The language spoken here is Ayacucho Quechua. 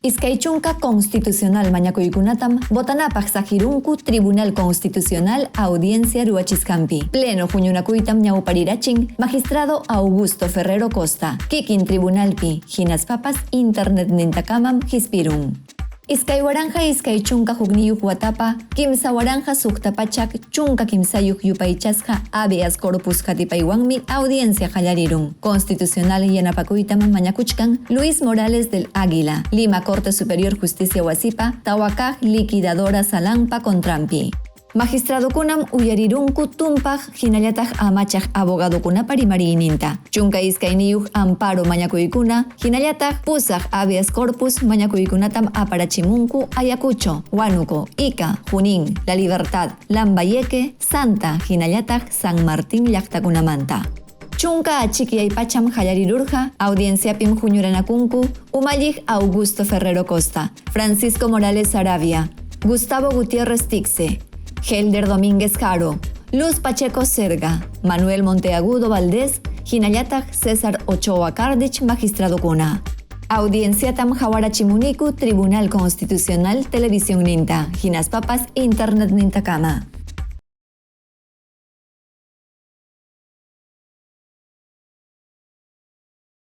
20 constitucional mañakuykunatam votanapaq saqirunku Tribunal Constitucional audiencia ruwachisqanpi. Pleno huñunakuytam ñawparirachin magistrado Augusto Ferrero Costa. Kikin tribunalpi hinaspapas internetnintakamam hispirun. 2021 watapa 3613 yupaychasqa habeas corpus qatipaywanmi audiencia qallarirun. Constitucional yanapakuytam mañakuchkan Luis Morales del Águila, Lima Corte Superior Justicia wasipa tawakaq liquidadora salanpa contranpi. Magistradokunam uyarirunku tumpaq hinallataq amachaq abogadokunapa rimariyninta. 12 amparo mañakuykuna hinallataq 8 habeas corpus mañakuykunatam aparachimunku Ayacucho, Huánuco, Ica, Junín, La Libertad, Lambayeque, Santa hinallataq San Martín llaqtakunamanta. 10 achikyay pacham qallarirurqa audienciapim huñuranakunku umalliq Augusto Ferrero Costa, Francisco Morales Arabia, Gustavo Gutiérrez Tixe, Helder Domínguez Jaro, Luz Pacheco Serga, Manuel Monteagudo Valdés, hinallataq César Ochoa Cardich magistradokuna. Audienciatam hawarachimuniku Tribunal Constitucional Televisión ninta, hinaspapas Internet nintakama.